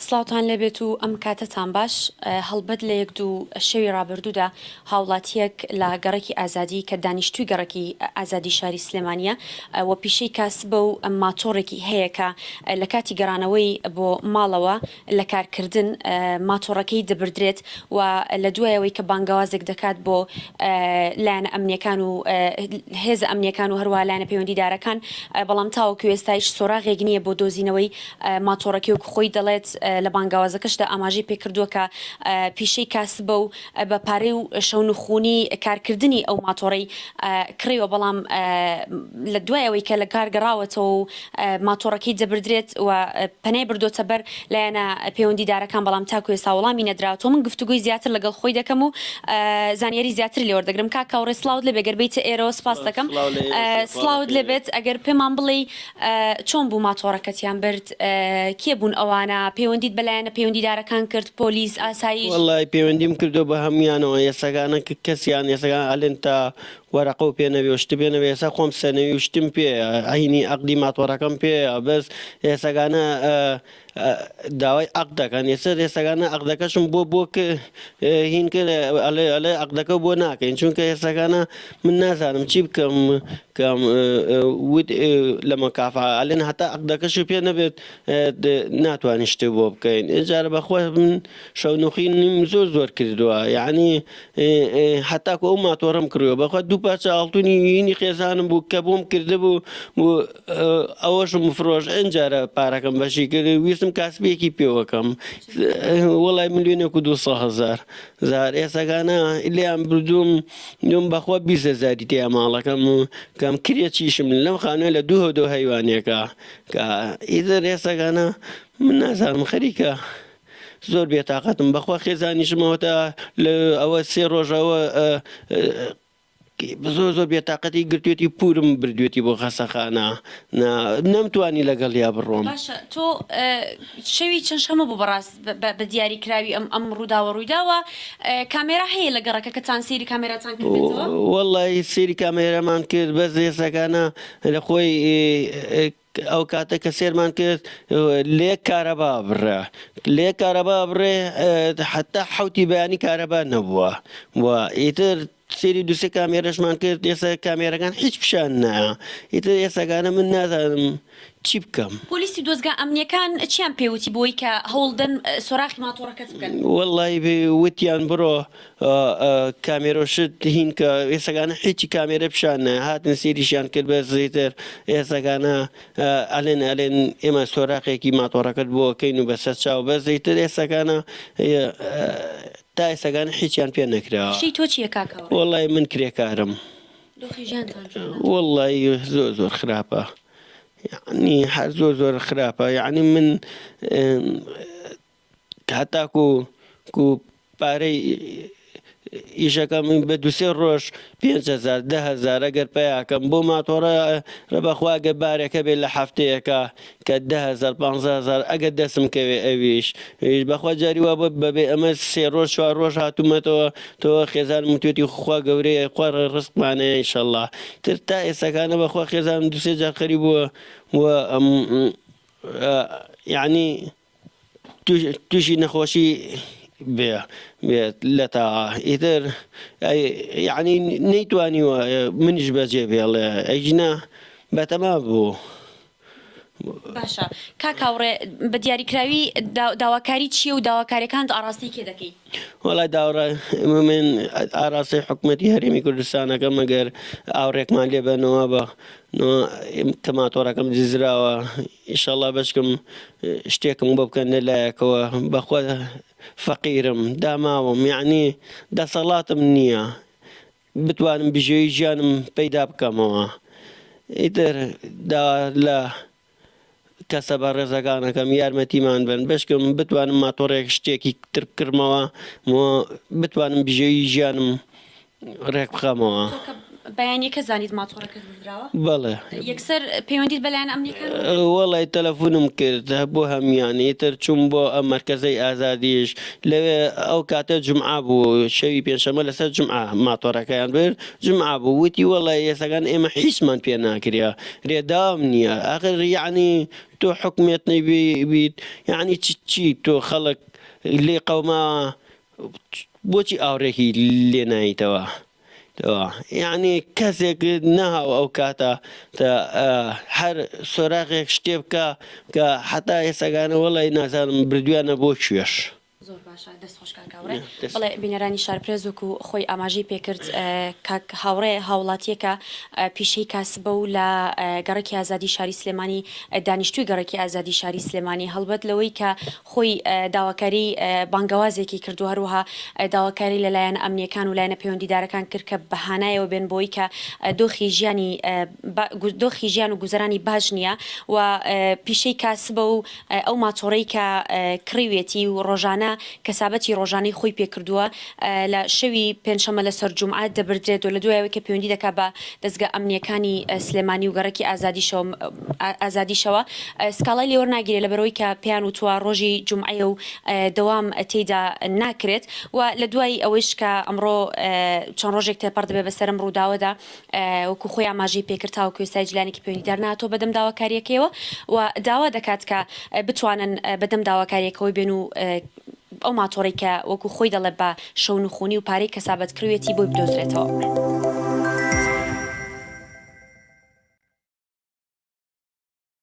سڵاوتان لێبێت و ئەم کاتەتان باش. هەڵبەت لە یەک دوو شەوی ڕابردوودا هاوڵاتییەک لە گەڕەکی ئازادی کە دانیشتووی گەڕەکی ئازادی شاری سلێمانییە و پیشەی کاسبە و ماتۆڕێکی هەیە کە لە کاتی گەڕانەوەی بۆ ماڵەوە لە کارکردن ماتۆڕەکەی دەبردرێت و لە دوای ئەوەی کە بانگەوازێک دەکات بۆ لایەنە ئەمنییەکان و هێزە ئەمنییەکان و هەروەها لایەنە پەیوەندیدارەکان بەڵام تاوەکو ئێستایش سۆراغێک نییە بۆ دۆزینەوەی ماتۆڕەکەی وەکو خۆی دەڵێت لە بانگەوازەکەشدا ئاماژەی پێکردووە کە پیشەی کاسبە و بە پارەی و شەونخونی کارکردنی ئەو ماتۆڕەی کڕیوە بەڵام لە دوای ئەوەی کە لە کار گەڕاوەتەوە و ماتۆڕەکەی دەبردرێت و پەنای بردۆتە بەر لایەنە پەیوەندیدارەکان بەڵام تاکو ئێستا وەڵامی نەدراوەتەوە من گفتوگۆی زیاتر لەگەڵ خۆی دەکەم و زانیاری زیاتر لێ وەردەگرم کاک کاوڕێ سڵاوت لێبێ گەر بێیتە ئێرەوە سپاست دەکەم سڵاوت لێبێت ئەگەر پێمان بڵێی چۆن بوو ماتۆڕەکەتیان برد؟ کێ بوون ئەوانە؟ پەیوەندیت بە لایەنە پەیوەندیدارەکان کرد؟ پۆلیس، ئاسایش؟ وەڵای پەیوەندیم کردووە بە هەموویانەوە ئێسەکانە کەسیان ئێسەکان ئەلێن تا وەرەقەو پێ نەبێ و شت پێ نەبێ ئێسا خۆم سەنەوی و شتم پێیە عەینی عەقدی ماتۆڕەکەم پێیە بەس ئێسەکانە داوای عەقد دەکەن ئێستا ئێستاکانە عەقدەکەشم بۆ بۆ هین کرد ئەڵێ ئەڵێ عەقدەکە بۆ ناکەین چونکە ئێستاکانە من نازانم چی بکەم کەم وت لە مەکافا ئەلێن هەتا عەقدەکەشی پێ نەبێت ناتوانین شتێ بۆ بکەین ئێجارە بەخوا من شەونخینیم زۆر زۆر کردووە یعنی هەتاکو ئەو ماتۆڕم کڕیوە بەخوا دوو پارچە ئاڵتونی هینی خێزانم بوو کە بۆم کردبوو ئەوەشم فرۆش ئەنجارە پارەکەم بەشی کرد ویستم کاسبیەکی پێوەکەم وەڵای ملیۆنێک و 200 هەزار زار ئێسەکانە لێیان بردووم دوم بەخوا 20 هەزاری تیا ماڵەکەم و کەم کرێچیشم لەم خانووە لە دوو هەدۆ هەیوانێکە کە ئیتر ئێسەکانە من نازانم خەریکە زۆر بێتاقەتم بەخوا خێزانیشم ئەوەتا لە ئەوە سێ ڕۆژەوە زۆر زۆر بێتاقەتی گرتوێتی پورم بردوێتی بۆ خەسەخانە نا نەمتوانی لەگەڵیا بڕۆم. باشە تۆ شەوی چەند شەمە بوو بەڕاست بە دیاری کراوی ئەم ئەم ڕووداوە ڕوویداوە کامێرا هەیە لە گەڕەکەکەتان سەیری کامێراتان کردبێتەوە؟ وەڵی سەیری کامێرامان کرد بەس ئێسەکانە لە خۆی ئەو کاتە کە سێرمان کرد لێ کارەبا بڕێ لێ کارەبا بڕێ حتا حوتی بەیانی کارەبا نەبووە و ئیتر سێری دوسێ کامێرەشمان کرد ئێستا کامێرەکان هیچ پیشان نایە ئیتر ئێستاکانە من نازانم چی بکەم. پۆلیسی دۆزگا ئەمنیەکان چیان پێ وتی بۆی کە هەوڵدەن سۆراخی ماتۆڕەکەت بکەن؟ وەڵی وتیان بڕۆ کامێرە شت هین کە ئێسەکانە هیچی کامێرە پیشان نایە هاتن سێریشیان کرد بەس ئیتر ئێسەکانە ئەلێن ئەلێن ئێمە سۆراخێکی ماتۆڕەکەت بۆ کەین و بەسەر چاو بەس ئیتر ئێسەکانە تا ئێستاکان هیچیان پێ نەکراوە. پیشەی تۆ چیە کاک هاوڕێ؟ وەڵای من کرێکارم. دۆخی ژیانتان چۆنە؟ وەڵای زۆر زۆر خراپە یەعنی هەر زۆر زۆر خراپە یەعنی من هەتاکو کو پارەی ئیشەکەم بە دوسێ ڕۆژ 5هزار دههزار ئەگەر پیاکەم بۆ ماتۆڕە رەبەخوا گەر بارێکە بێ لە هەفتەیەکە کە 10هزار 15هزار ئەگەر دەسم کەوێ ئەویش ئیش بەخوا جاری وا بە بەبێ ئەمە سێ ڕۆژ چوار ڕۆژ هاتوومەتەوە تۆ خێزانم وتوێتی خوا گەورەیە خوا ڕزقمانەیە ئینشەڵا تر تا ئێستاکانە بەخوا خێزانم دوسێ جار خەریک بووە و یعنی تووشی نەخۆشی بێ بێت لە تا ئیتر یعنی نەیتوانیوە منیش بەجێ بێڵێ ئەیژنا بەتەما بوو. باشە کاک هاوڕێ بە دیاریکراوی داواکاری چییە و داواکاریەکانت ئاڕاستەی کێ دەکەی؟ وەڵای داوڕا من ئاراستەی حکومەتی هەرێمی کوردستانەکەم ئەگەر ئاوڕێکمان لێ بەنەوە بە کە ماتۆڕەکەم دزراوە ئیشەڵا بەشکم شتێکم بۆ بکەن لە لایەکەوە بەخوا فەقیرم داماوم یعنی دەسەڵاتم نییە بتوانم بژێوی ژیانم پەیدا بکەمەوە ئیتر داوا لە کەسە بەڕێزەکانەکەم یارمەتیمان بن بەشکم بتوانم ماتۆڕێک شتێکی تر بکڕمەوە بتوانم بژێوی ژیانم ڕێک بخەمەوە. تۆ کە. بەیانیەکە زانیت ماتۆڕەکەت بردراوە؟ بەڵێ. یەکسەر پەیوەندیت بە لایەنە ئەمنیەکانەوە کرد؟ وەڵای تەلەفونم کرد بۆ هەموویان ئیتر چووم بۆ ئەم مەرکەزەی ئازادیش لەوێ ئەو کاتە جومعە بوو شەوی پێنجشەممە لەسەر جومعە ماتۆڕەکەیان برد جومعە بوو وتی وەڵای ئێسەکان ئێمە هیچمان پێ ناکرێ رێداوم نییە ئاخر یەعنی تۆ حکومێت نەبیت یەعنی چ چی تۆ خەڵک لێ قەوماوە بۆچی ئاوڕێکی لێ نایتەوە یەعنی کەسێک نەهاو ئەو کاتە هەر سۆراغێک شتێ بکە کە حتا ئێسەگانە وەڵی نازانم بردویانە بۆ کوێش. زۆر باشە دەست خۆش کاک هاوڕێ. بەڵێ بینەرانی شارپرێس وەکو خۆی ئاماژەی پێکرد کاک هاوڕێ هاوڵاتیەکە پیشەی کاسبە و لە گەڕەکی ئازادی شاری سلێمانی دانیشتووی گەڕەکی ئازادی شاری سلێمانی هەڵبەت لەوەی کە خۆی داواکاری بانگەوازێکی کرد و هەروەها داواکاری لە لایەنە ئەمنییەکان و لایەنە پەیوەندیدارەکان کرد کە بە هانایەوە بێن بۆی کە دۆخی ژیانی دۆخی ژیان و گوزەرانی باش نییە و پیشەی کاسبە و ئەو ماتۆڕەی کە کڕیوێتی و ڕۆژانە کەسابەتی ڕۆژانەی خۆی پێکردووە لە شەوی پێنجشەممە لەسەر جومعە دەبردرێت و لە دوای ئەوەی کە پەیوەندی دەکات بە دەزگا ئەمنییەکانی سلێمانی و گەڕەکی ئازادیشەوە ئازادیشەوە سکاڵای لێوەرناگیرێت لەبەرئەوەی کە پێیان وتووە ڕۆژی جومعەیە و دەوام تێیدا ناکرێت و لە دوای ئەوەیش کە ئەمڕۆ چەند ڕۆژێک تێپەڕ دەبێت بەسەر ئەم ڕووداوەدا وەکو خۆی ئاماژەی پێکرد تاوەکو ئێستا هیچ لایەنێکی پەیوەندیدار نەهاتووە بەدەم داواکارییەکەیەوە و داوا دەکات کە بتوانن بەدەم داواکارییەکەوەی بێن و ئەو ماتۆڕەی کە وەکو خۆی دەڵێت بە شەونخونی و پارەی کەسابەت کڕیوێتی بۆی بدۆزرێتەوە.